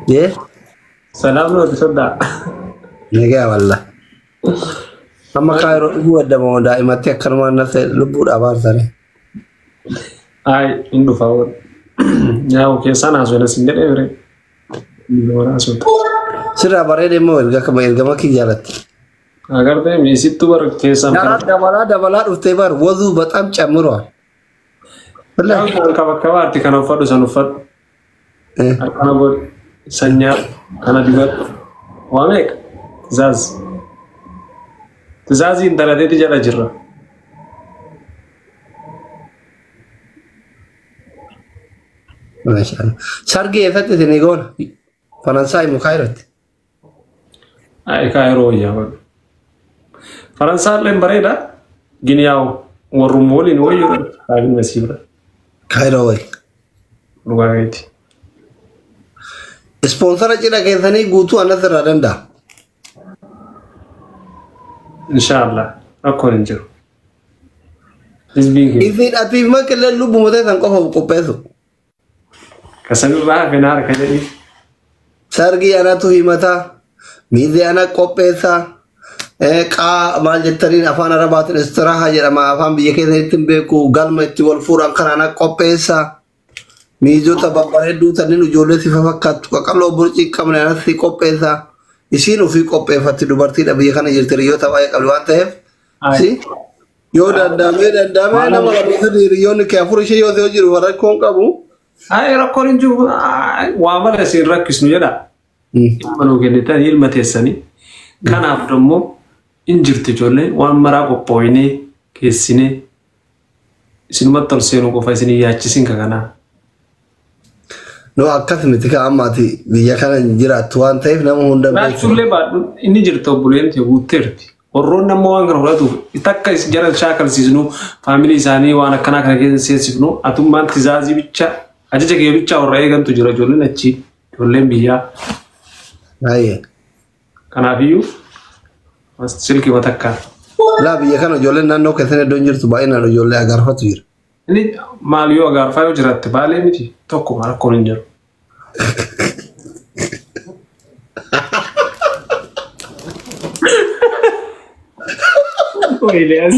Yee? Salaam nooti soddaa. Nagaa walla. Amma kaayiroo dhuguu adda daa'imatti akkanumaan nafse lubbuudha abaarsane. Ay, hin dhufa waan. Yaa'u keessaan haasofna sin jedhee bire. Nama haasofta. Sirraa bareeda immoo erga ergama kiyya jaalatti. Agartee miisittuu bara keessaan kana. Dabalaa dabalaa dhuftee bar wazuu baxam cammiruwa. Kan kabakkabaatti kan uffadhu san uffadhu. Akkana godhi. Sanyaa kana dibadhu. Waa meeqa? Tizaaz. Tizaazii intalateeti jala jirra. Maashaallah. Sargii eessatti isinii goona? Faransaay moo Kaayirootti? Ay, Kaayiroo wayyaa godhu. Faransaalleen bareeda. Giniyaa'u warrummaa waliin wayyuu saafin masiibra. Kaayiroo wayi. Dhugaa keeti. Ispoonsara cidha keessanii guutuu anas irraa danda'a. Inshaallah rakkoon hin jiru. Hizbiin keenya. Isin atiif makillee lubbuma teessan qofa qopheessu. Kasanirraa hafe na harka jedhi. Sargii anatu himataa, miizee ana qopheessaa, qaa maal jettaniin afaan arabaatiin istiraha jedhama afaan biyya keessanitti hin beeku galma itti wal fuudhan kana ana qopheessaa. Miizota babbareedduu tannin ijoollee sifa fakkaattu qaqalloo burcii qabne anas si qopheessaa. Isiin ofii qopheeffatti dubartiidha biyya kana jirti hiriyoota baay'ee qabdi waan ta'eef. Si yoo danda'amee danda'amee nama lama sadii hiriyoonni kee afur ishee yoo ta'u jiru rakkoon qabu. Ay, rakkoon hin jiru. Waa mala isin rakkisnu jedha. Ilma nuu kennitan ilma teessanii. Kanaaf immoo hin jirti ijoollee waan maraa qophooyinee keessinee isinumatti ol seenuu qofa isin hin yaachisin ka kanaa. No akkas miti ka amma ati biyya kana hin jiraattu waan ta'eef nama hunda beeku. Jiraachuullee baadhu inni jirta obboleen ta'e guutteerti. Warroonni ammoo waan kana fudhatuuf takka jara shaakalsiisnu faamilii isaanii waan akkanaa kana keessa seensifnu atummaan tizaazii bicha ajaja kee bicha warra eegantu jira ijoolleen achi ijoolleen biyyaa. Baay'ee. Kanaafiyyuu silkii matakkaa. Laa biyya kana ijoolleen naannoo keessan iddoon jirtu baay'inaan ijoollee agaarfatu jira. Inni maal yoo agaarfaa yoo jiraatte baalee miti tokkuma rakkoon hin jiru. Eliyaas.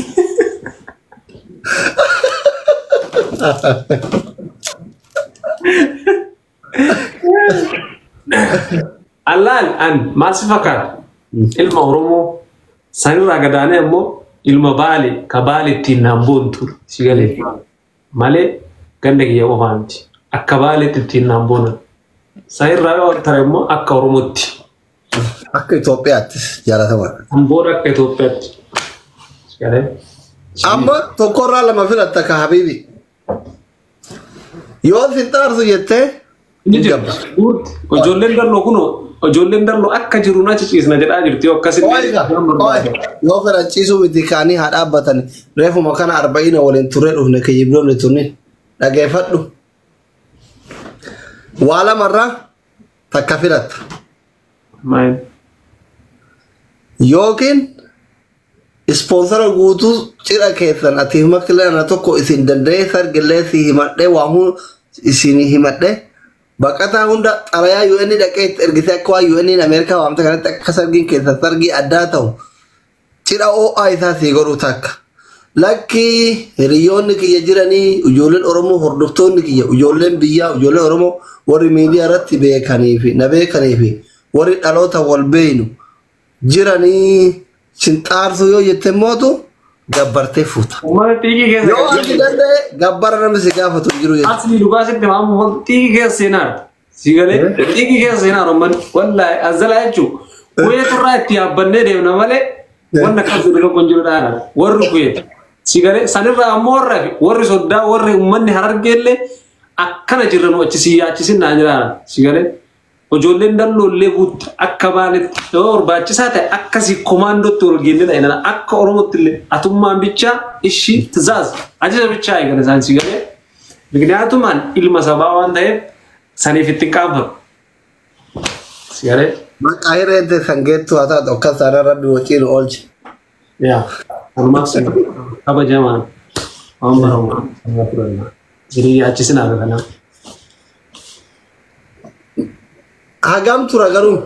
Allaan an maal si fakkaata? Ilma Oromoo sanirraa gadaanee ammoo ilma Baale ka Baale ittiin naan boontu si galee malee ganda kiyya qofaa miti. Akka Baaleetti ittiin naan boonan. Sanirraa yoo tare immoo akka Oromootti. Akka Itoophiyaattis jaalatamaadha. Kan booda akka Itoophiyaatti. Si galee. Amma tokkorraa lama filatta ka habiibi. Yoo sin xaarsu jettee Inni jira. Guutti. Ijoolleen dalloo kunoo ijoolleen dalloo akka jiru na ciciisna jedhaa jirti yoo akkasillee. Yoo fedhan ciisuu miti kaanii haa dhaabbatan reefuma kana arba'ina waliin turre dhufne kiyyibdoonni tunni dhageeffadhu. Waa lamarraa takka filatta. Maal? Yookiin ispoonsara guutuu cidha keessan ati himakillee ana tokko isin danda'ee sargillee si himadhee waa hun isin himadhee baqataa hunda xalayaa UN dhaqee itti ergisee akka waan UN Ameerikaa waamte kanatti akka sargiin keessan sargii addaa ta'u cidha OA isaa sii godhu takka. Lakkii hiriyoonni kiyya jiranii ijoolleen Oromoo hordoftoonni kiyya ijoolleen biyyaa ijoolleen Oromoo warri miidiyaa irratti beekanii fi na beekanii fi warri dhaloota wal beeynu jiranii sin xaarsuu yoo jette mootu gabbartee fuuta. Uummata xiiqii keessa Yoo ati danda'e gabbara namni si gaafatu hin jiru jechuudha. Asli dhugaa sitti maamu xiiqii keessa seenaadha. Si galee xiiqii keessa seenaadha uummanni wallaahi azzalaa jechuun kuweeturraa itti yaabbannee deemna malee wanna akkas jedhu tokko hin jiru dhaana warri kuweet. Si galee sanirraa ammoo warra fi warri soddaa warri uummanni harargeellee akkana jirra nu achi si yaachisin naan jiraana si galee. Ijoolleen dalloollee guutte akka baaletti yoo barbaachisaa ta'e akkasii komaandootti wal geennee ta'e akka Oromootti illee atummaan bichaa ishii tizaaz ajaja bichaa eegan isaan si galee. Miknyaatumaan ilma sabaa waan ta'eef saniif ittiin qaanfatu. Si galee. Maqaa hireen teessan geettu haa taatu akkas taanaan rabbi waciin oolche. Yaa kanumaaf si kabajamaan. Waan baramu irraa fudhanna. Isin yaachisinaa kana. Hagam tura garuu?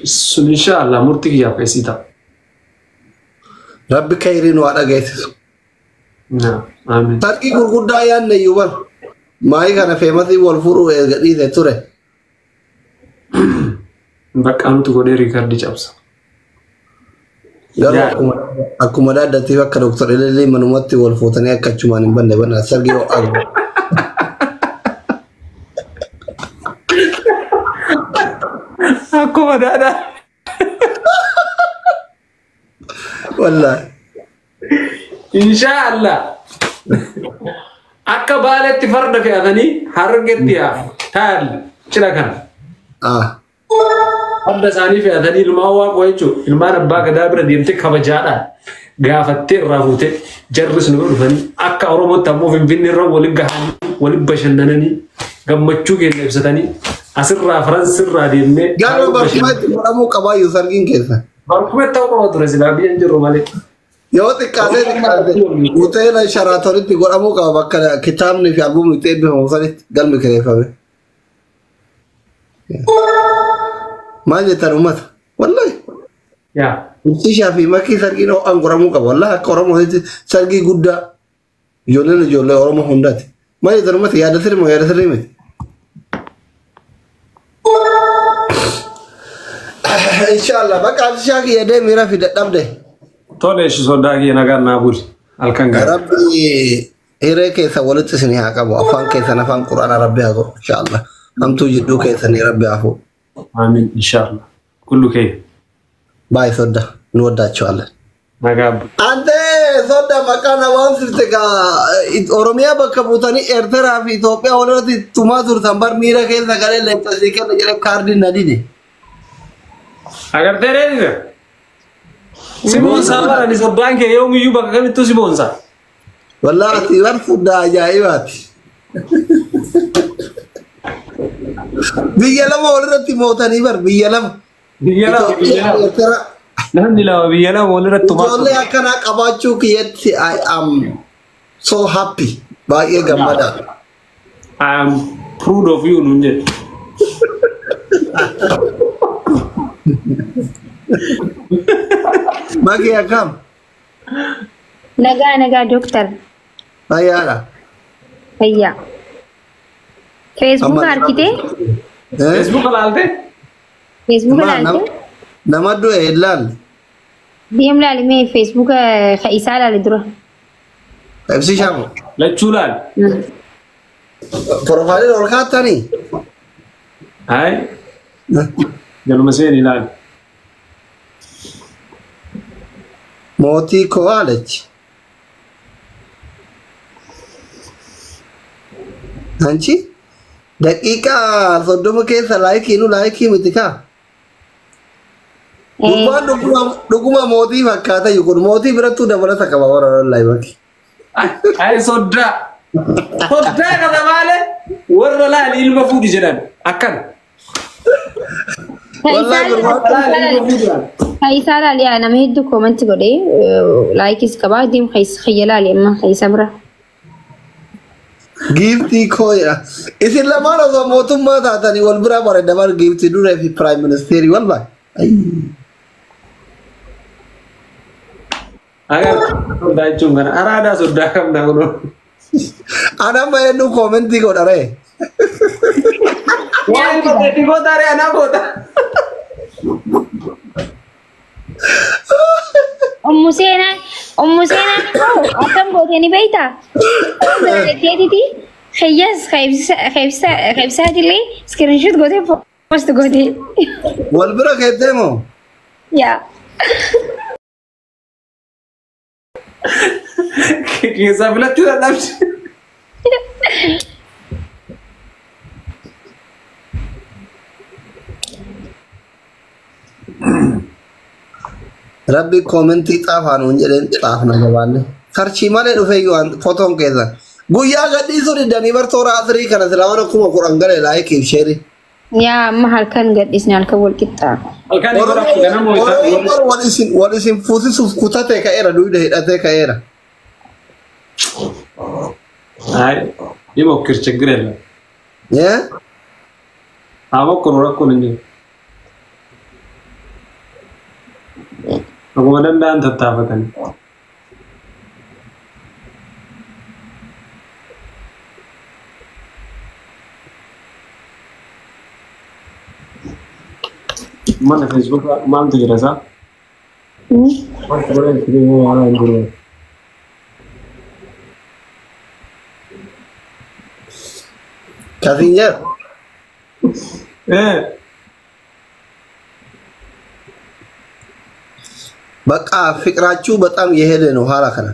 Sun inshaallah murtii kiyyaaf keessii ta'a. Rabbi khayrii nu haa dhageessisu. Amiin. Sarqii gurguddaa yaadne iyyuu bar. Maayii kana feemasii wal fuudhuu erga dhiise ture. Bakka nuti godhee riikardii cabsa. Garuu akkuma daaddattiif akka Dooktar Ililii manumatti wal fuutanii akka achumaan hin banne banna sargii ho'aa. Akkuma daadhaa. Wallaahi. Inshaallah. Akka baaletti farda fe'atanii harargetti yaa taa'al cidha kana. Farda isaanii fe'atanii ilmaan waaqoo jechuun ilmaan abbaa gadaa bira deemtee kabajaadhaan gaafattee irraa fuutee jarris nu dhufanii akka Oromootti ammoo Finfinnee irra waliin gahanii waliin bashannananii gammachuu keenya ibsatanii asirraa Faransirraa deemnee. Garuu barcuma itti godhamuu qabaayyuu sargiin keessa. Barcuma ta'uu qaba ture silaa biyya hin jirru malee. Yoo xiqqaatee xiqqaate hoteela Sharaatonitti godhamuu qaba bakka kitaabni fi albuumni itti eebbifamu sanitti galmi kireeffame. Maal jettan uummata? Wallahi. Yaa. Ibsishaa fi makii sargiin ho'aan godhamuu qaba. Wallahi akka Oromootti sargii guddaa ijoolleen ijoollee Oromoo hundaati. Maal jettan uummata yaada sirrii moo yaada sirrii miti? Inshallah bakka ibsishaa kiyya deemii rafi dadhabde. Tole ishi sodaa kiyya nagaan naa buli. Halkan gaarii. Rabbi hiree keessa walitti isin haa qabu. Afaan keessan afaan Quraanaa Rabbi haa godhu. Inshallah. Hamtuu jidduu keessanii Rabbi haa fuudhu. Amiin inshallah. Kullu kee. Baay'ee sodda እንወዳቸዋለን። Nagaa buli. አንተ ሶዳ መቃና waan sirte Oromiyaa bakka buutanii Eertiraa fi Itoophiyaa walirratti tumaa turtan bar miira keessa galee leencasii kenna jedhee kaardiin na dide. Agartee reedife? Si boonsaa bara ani soddaan kee yoomiyyuu bakka kamittuu si boonsaa. Wallaahi ati bar fuddaa ajaa'ibaati. Biyya lama walirratti mootanii bar biyya lama. Biyya lama biyya lama. Eertiraa. Namni lama biyya lama walirratti tumaa Ijoollee akkanaa qabaachuu kiyyatti I am so happy. Baay'ee gammadaa. I am proud of you nuun jedhe. Maki akkam? Nagaa nagaa dooktar. Fayyaadha. Fayyaa. Feesbuuka argitee? Facebook ilaaltee? Feesbuuka ilaaltee? Nama du'e hin laalle. Deem laali mee feesbuuka isaa laali dura. Ibsishaa moo? Lachuu laali. Profaayilii ol kaa'attanii? Hayi galuma seeni ilaali. Mootii koo aalechi. Anchi daqiiqaa 30 keessa laayikii nu laayikii miti kaa. Gurbaan dhuguma mootii fakkaata iyyuu kun mootii birattuu dabalata qaba warra lallaayi bakki. Hayi soddaa. Soddaa kana maale warra laali ilma fuudhi jedhan akkana. Wallahi gurbaan Laali ilma fuudhi jedhan. Isaa laali yaa nama hedduu koomanti godhee laayikis qabaa deem xiyya laali amma isa bira. Giiftii koo jedha. Isin lamaan osoo mootummaa taatanii wal biraa bareeda bar giiftii duree fi piraayim ministeerii wallahi. Agar soddaa jechuun kana araadaa soddaa qabna kunoo. Ana amma eenyu koomentii godha ree. Waan godhe goota ree anaa goota. Ummu seenaan ummu seenaan immoo akkam gootee ni beektaa? Dargaggeetiiti xiyyaas xeebsaatillee iskiriinshoot gootee post gootee. Wal bira keettee moo? Yaa. Keessaa filachuu dadhabde. Rabbi koomentii xaafaa nuun jedheen xaafna gabaanne. Sarchii malee dhufee iyyuu fotoon keessan. Guyyaa gadhiisuu diddanii bar toora asirii kana silaa waan 10,000 galee laayikii fi sheerii. Yaa amma halkan gadhiisne halkan wal qixxaa. Halkan godhamu ganama Oromoon wal isin fuusisuuf kutatee ka'eera duyda hidhatee ka'eera. አይ ይሞክር ችግር የለም። የ አሞክሩ rakkoon hin jiru. Akkuma danda'an tattaafatanii. Mana Facebook maaltu jira isaa? Maaltu godhan jiru waan hin jiru. Kasiin jedhu. Eh, በቃ ፍቅራችሁ በጣም የሄደ ነው። ኋላ ከነ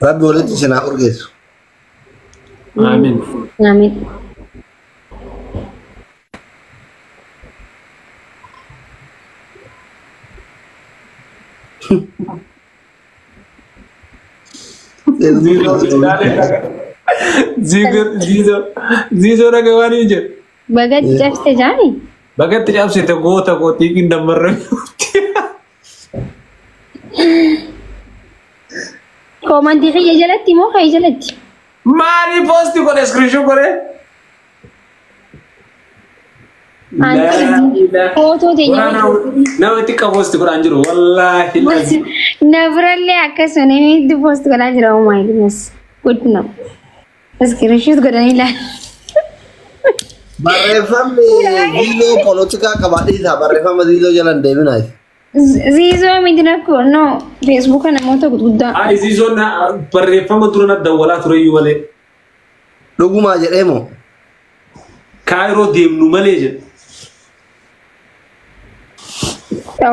ረቢ ወለድ isin haa urgeessu. Amiin. Amiin. Ziizoo dhaga waan hin jedhu. Bagatti cabsite jaani? Bagatti cabsite goota koo xiiqiin dammarre. Koomantii kiyya jalatti moo kee jalatti? Maali poosti godhe iskiriishin godhe? Footoo teenya. Nama xiqqaa poosti godhaan jiru wallaahi. Na birallee akkasuma namni hedduu poosti godhaa jira. Oh my goodness. Good no. Iskiriishuus godhanii ilaala. Barreeffamni ziizoo poolitikaa qabaadhiisaa barreeffama ziizoo jala hin deeminaa. Ziizoo miti rakkoo no feesbuuka namoota gurguddaa. Ai ziizoon barreeffama dura na dawwalaa ture iyyuu malee. Dhugumaa jedhee moo? Kaayiroo deemnu malee jedhe.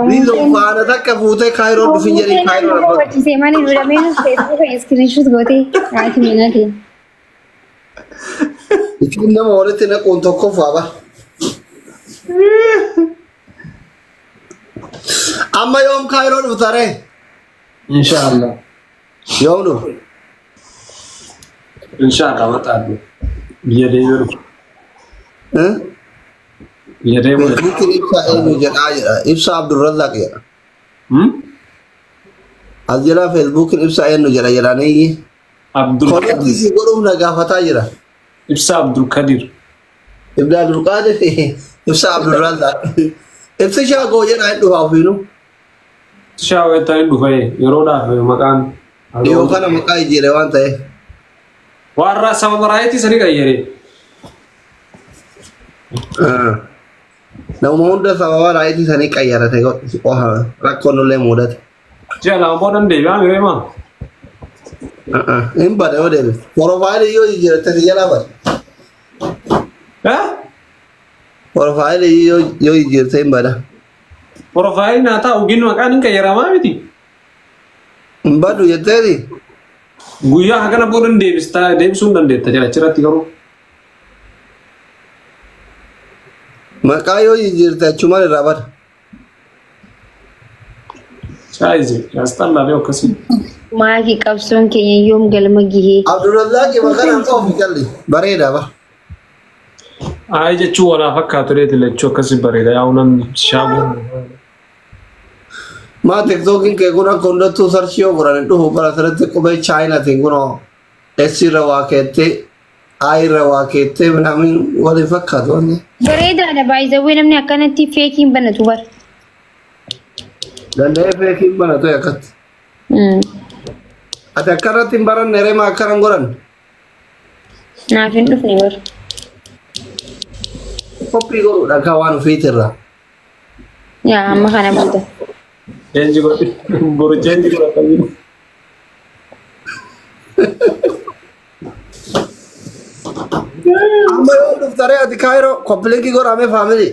Ziizoo faana takka fuutee kaayiroo dhufin jedhee kaayiroo dhabbatu. Hubachiisee malee durameenus feesbuuka iskiriishuus gootee haati manaa ta'e. Ittiin nama walitti naquun tokkoffaa bara. Amma yoom kaayiroo dhufta ree? Inshaallah. Yoom dhufu? Inshaallah maxaadhu. Biyya deemee dhufu. Biyya deemuu dhufu. Feesbuukiin ibsaa eenyu jedhaa jedha. Ibsaa Abdurrazaaq jedha. As jalaa feesbuukiin ibsaa eenyu jedha jedhanii. Abdulkadir. Konetti si godhuuf na gaafataa jira. Ibsaa Abdulkadir. Ibda Abdulqaadir ibsaa Abdurrazaaq. Ibsi shaagoo jedhaa hin dhufa ofiinuu. Shaawwetaan hin dhufe yeroodhaaf maqaan. Dhiyoo kana maqaa jijjiire waan ta'eef. Warra sababa raayitii sanii qayyare. Nama hunda sababa raayitii sanii qayyarate qofa rakkoon illee mudate. Ji'a lama booda hin deebi'aa miree maa? Hin bade yoo deebife. Porofaayilii yoo jijjiiratte si jalaa bade. Porofaayilii yoo jijjiirte hin bada. Porofaayilii naa taa'u gin maqaan hin qayyaramaa miti. Hin badu jetteeti. Guyyaa hagana booda hin deebistaa deebisuu hin dandeetta jira achirratti garuu. Maqaa yoo jijjiirte achumaan irraa bada. Shaayize yaasxallaalee akkasii. Maaki qabsoon keenya yoom galma gahee? Abdurrazaaq maqaan ofi jalli bareeda ba. Ayi jechuun walaa fakkaatu reeti lachuu akkasii bareeda yaa'u namni shaaguu. Maa tiktookiin kee kun akka hundattuu sarchii yoo godhan hin dhufu bara asirratti qubee chaayinaatiin kunoo S irra waa keettee I irra waa keettee minaamin waliin fakkaatu wanni. Bareedaadha baay'isawwee namni akkanatti feekiin banatu bara. Danda'ee feekiin banatu akkatti. Ati akkanatti hin baranne reema akkanan godhan. Naaf hin dhufne bara. Koppii godhuudha kan waan ofiitirra. Yaa amma kana booda. Cheenji godhi boru cheenji godha. Amma yoo dhuftaree ati kaayiroo koppilinkii godhamee faamilii.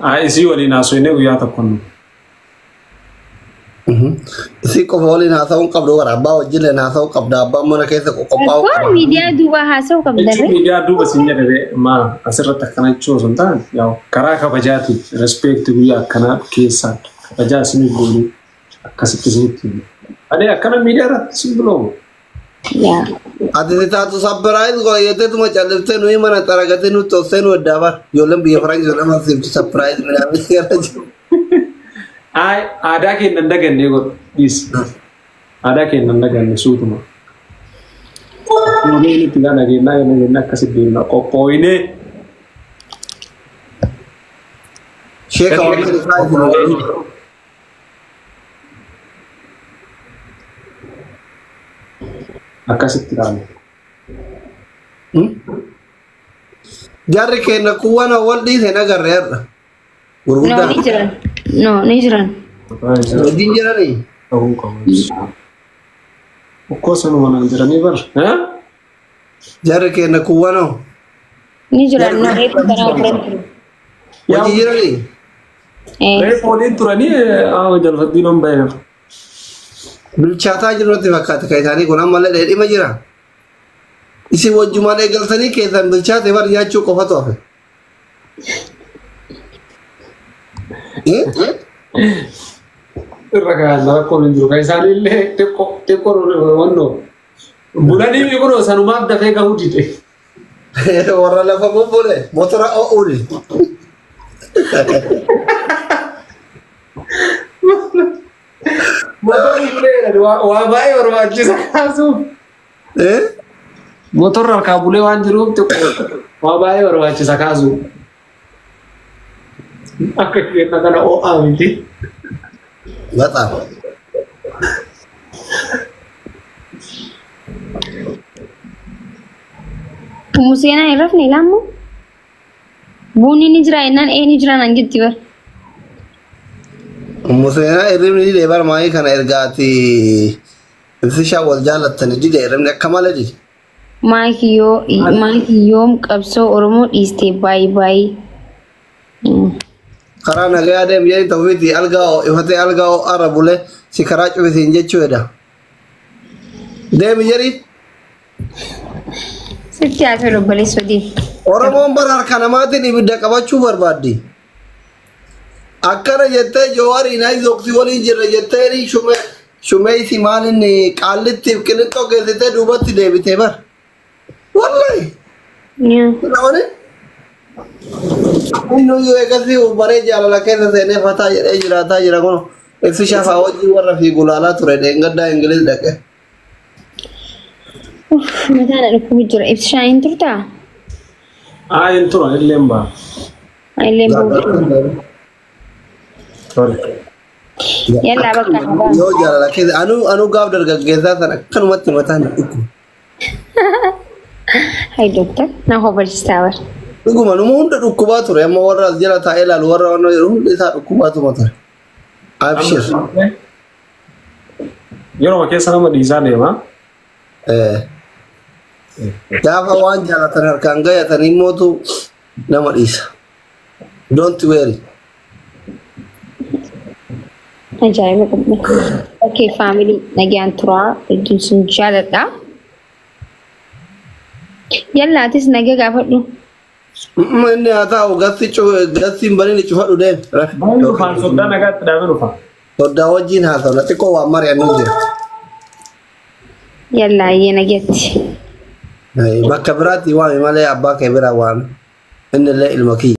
Ayi isii waliin haasofnee guyyaa tokko nu. Isii qofa waliin haasa'uun qabdu bara abbaa wajjin haasa'uu qabda abbaan mana keessa qophaa'uu Rakkoo qaba. miidiyaa duubaa haasa'uu qabda Jechuun ree. miidiyaa duuba siin jedhe maa asirratti akkana jechuu osoo hin taane yaa'u karaa kabajaatiin respeekti guyyaa akkanaa keessaan kabajaa isiniif goonee akkasitti isinitti himu. Malee akkana miidiyaa irratti isin biloomu. Yaa. Ati si taatu sappiraayiz godha jetteetuma calliftee nuyi mana xaragatee nutti obsee nu eddaa bara. Ijoolleen biyya Faranjii nama siiftu sappiraayiz midhaan gara jiru. Ay aadaa keenya hin dagannee godhu dhiisi. Aadaa keenya hin daganne suutuma. Akkuma beeknutti gaa nageenyaa nageenyaa akkasitti deemna qophooyinee. Sheeka waan isaa isin waliin. Akkasitti ilaalla. Jarri keenya kuwwan wal dhiise nagarre har'a. No, Gurguddaa. ni jiran. No, ni jiran. Wajjin jiranii. Ta'uu qabu. Okkoo sanuma naan jiranii bar. Jarri keenya kuwwan Ni jiran. No, reefu kanaa bira jiru. wajjin jiranii. Eh, Reefu waliin turanii jalfattiin on bahe. Bilchaataa jiru natti fakkaata kan isaanii kun ammallee dheedhima jira. Isin wajjumaan eegaltanii keessan bilchaate bar nyaachuu qofatu hafe. Eh? Irra kaa'an rakkoon hin jiru. Kan isaanii illee xiqqoo xiqqoo wannoo. Bulanii kunoo sanumaaf dafee gahuu dide. Warra lafa bubbule motora o'uuni. Motorri bulee waa baay'ee barbaachisa kaasuuf. Eh? Motorri harkaa bulee waan jiruuf xiqqoo waa baay'ee barbaachisa kaasuuf. Akka kenna kana ho'aa miti. Baxaaf. Museenaa hin rafne laammoo? Bunni ni jira jennaan ee ni jira naan jetti bar. Museenaa hirribni didee bar maayii kana ergaati ibsishaa wal jaallattani didee hirribni akka malee dide. Maaki yoom qabsoo Oromoo dhiiste baay'ee baay'ee. Karaa nagayaa deem jedhanii ta'uufiiti algaa ifatee algaa ho'aarra bulee si karaa cufisiin jechuudha. Deemi jedhi. Sitti haa tolu obboleessa deem. Oromoon bara harka namaatiin ibidda qabachuu barbaaddi. Akkana jettee Jawaariin Ayizooksii waliin jirra jettee shumee shumee maal inni qaallittiif qilixxoo geessitee duubatti deebitee bar. Wallahi. Namani. Inni iyyuu eegasii baree jaalala keessa seenee fataa jedhee jiraataa jira kun ibsi shafaa wajjin warra fiigu laalaa ture dheengaddaa Ingiliz dhaqe. Mataan na dhukkubu jira. Ibsishaa hin turtaa? Haa hin turan illee hin ba'a. Illee hin Sorry. Yallaa bakka nagaa. Yoo jaalala keessa anuu anuu gaaf dargaggeessaa sana akkanumatti mataan na dhukkuba. Hai doktar, na hobalchistaa bar. Dhuguma numa hunda dhukkubaa ture amma warra as jala taa'ee ilaalu warra waan jedhu hundi isaa dhukkubaatuma ture. Abshir. Yeroo keessa nama dhiisaa deema. Gaafa waan jaalatan harkaan gayatan immootu nama dhiisa. Don't worry. Ajaa'iba qabna. Okay, family nagaan turaa hedduun sin jaaladha. Yallaa atis nagaa gaafadhu. Inni haa ta'u gasti gasti hin banin cufadhu deem. Baay'ee dhufaan soddaa nagaatti dhaabee dhufa. Soddaa wajjin haasawna xiqqoo waan mari'annu jira. Yallaa iyyee nagaatti. Bakka biraatti waami malee abbaa kee bira waami. Inni illee ilma kiyya.